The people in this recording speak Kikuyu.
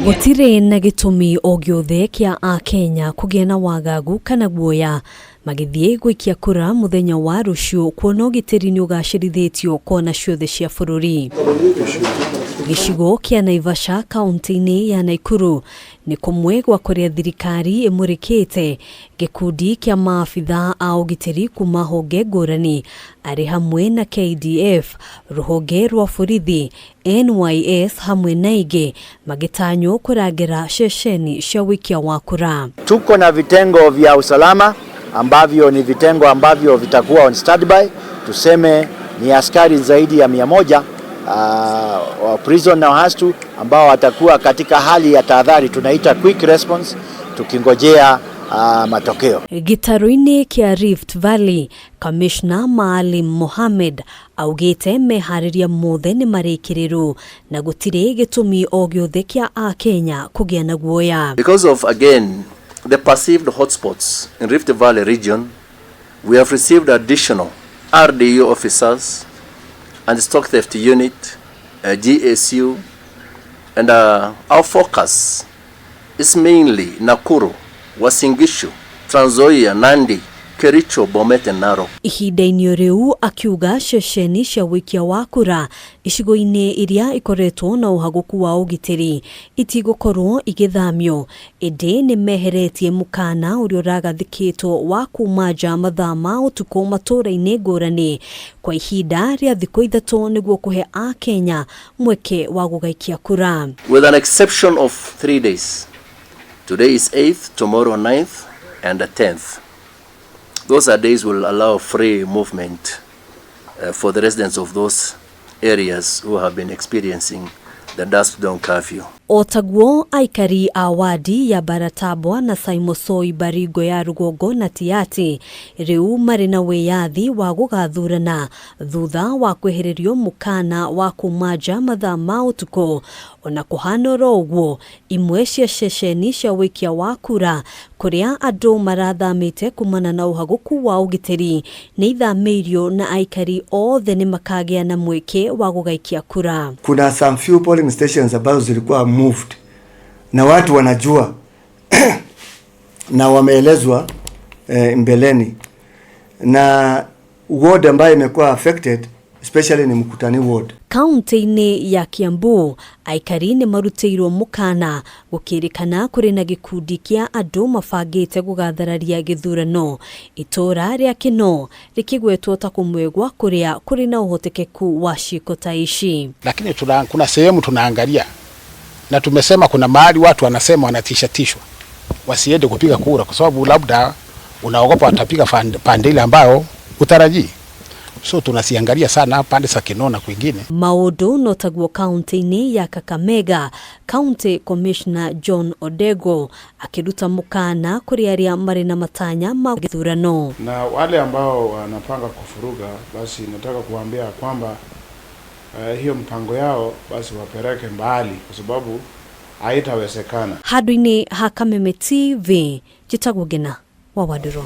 Gũtirĩ na gĩtũmi o gĩothe kĩa Akenya kũgĩa na wagagu kana guoya magĩthiĩ gũikia kura mũthenya wa rũciũ, kuona ũgitĩri nĩ ũgacĩrithĩtio kona ciothe cia bũrũri. Gĩcigo kĩa Naivasha kaunti-inĩ ya Nakuru nĩ kũmwe gwa kũrĩa thirikari ĩmũrĩkĩte gĩkundi kĩa maabitha a ũgitĩri kuma honge ngũrani, arĩ hamwe na KDF, rũhonge rwa borithi, NYS hamwe na ingĩ, magĩtanywo kũrangĩra ceceni cia ũikia wa kura. Tuko na vitengo vya usalama ambavyo ni vitengo ambavyo vitakuwa on standby. Tuseme ni askari zaidi ya 100 wa prison na hastu ambao watakuwa katika hali ya tahadhari, tunaita quick response, tukingojea matokeo. Gĩtarũ-inĩ kĩa Rift Valley, Commissioner Maalim Mohamed augĩte meharĩria mothe nĩ marĩkĩrĩru na gũtirĩ gĩtũmi o gĩothe kĩa Akenya kũgĩa na guoya. Because of, again, the perceived hotspots in Rift Valley region, we have received additional RDU officers and stock theft unit, GSU, and our focus is mainly Nakuru, Uasin Gishu, Trans Nzoia, Nandi, Kericho, Bomet and Narok. Ihinda-inĩ rĩu akiuga ceceni cia ũikia wa kura icigo-inĩ iria ikoretwo na ũhagũku wa ũgitĩri itigũkorwo igĩthamio, ĩndĩ nĩ meheretie mũkana ũrĩa ũragathĩkĩtwo wa kuma nja mathaa ma ũtukũ matũũra-inĩ ngũrani kwa ihinda rĩa thikũ 3 nĩguo kũhe Akenya mweke wa gũgaikia kura. With an exception of 3 days. Today is 8th, tomorrow 9th and the 10th. Those are days will allow free movement for the residents of those areas who have been experiencing the dusk dawn curfew. O taguo aikari a wadi ya Baratabwa na Saimosoi Baringo ya Rũgongo na Tiaty rĩu marĩ na wĩyathi wa gũgathurana thutha wa kwehererio mũkana wa kuma nja mathaa ma ũtukũ. Ona kũhana oro ũguo, imwe cia ceceni cia ũikia wa kura kũrĩa andũ marathamĩte kumana na ũhagũku wa ũgitĩri nĩ ithamĩirio na aikari othe nĩ makagĩa na mweke wa gũgaikia kura. Kuna some few polling stations ambazo zilikuwa moved na watu wanajua na wameelezwa mbeleni, na ward ambayo imekuwa affected especially ni Mkutani ward. Kaunti-inĩ ya Kiambu aikari nĩ marutĩirwo mũkana gũkĩrĩkana kũrĩ na gĩkundi kĩa andũ mabangĩte gũgathararia gĩthurano. Itũra rĩa Kinoo rĩkĩgwetwo ta kũmwe gwa kũrĩa kũrĩ na ũhotekeku wa ciĩko ta ici. Lakini kuna sehemu tunaangalia na tumesema kuna mahali watu wanasema wanatishatishwa wasiende kupiga kura kwa sababu labda unaogopa watapiga pande ile ambayo utarajii. So tunasiangalia sana pande za Kinoo na kwingine. Maũndũ no taguo kaunti-inĩ ya Kakamega, County Commissioner John Odego akĩruta mũkana kũrĩ arĩa marĩ na matanya ma gĩthurano. Na wale ambao wanapanga kufuruga, basi nataka kuambia kwamba hiyo mpango yao basi wapeleke mbali kwa sababu haitawezekana. Handũ-inĩ ha Kameme TV, njĩtagwo Ngina wa Wandũrũ.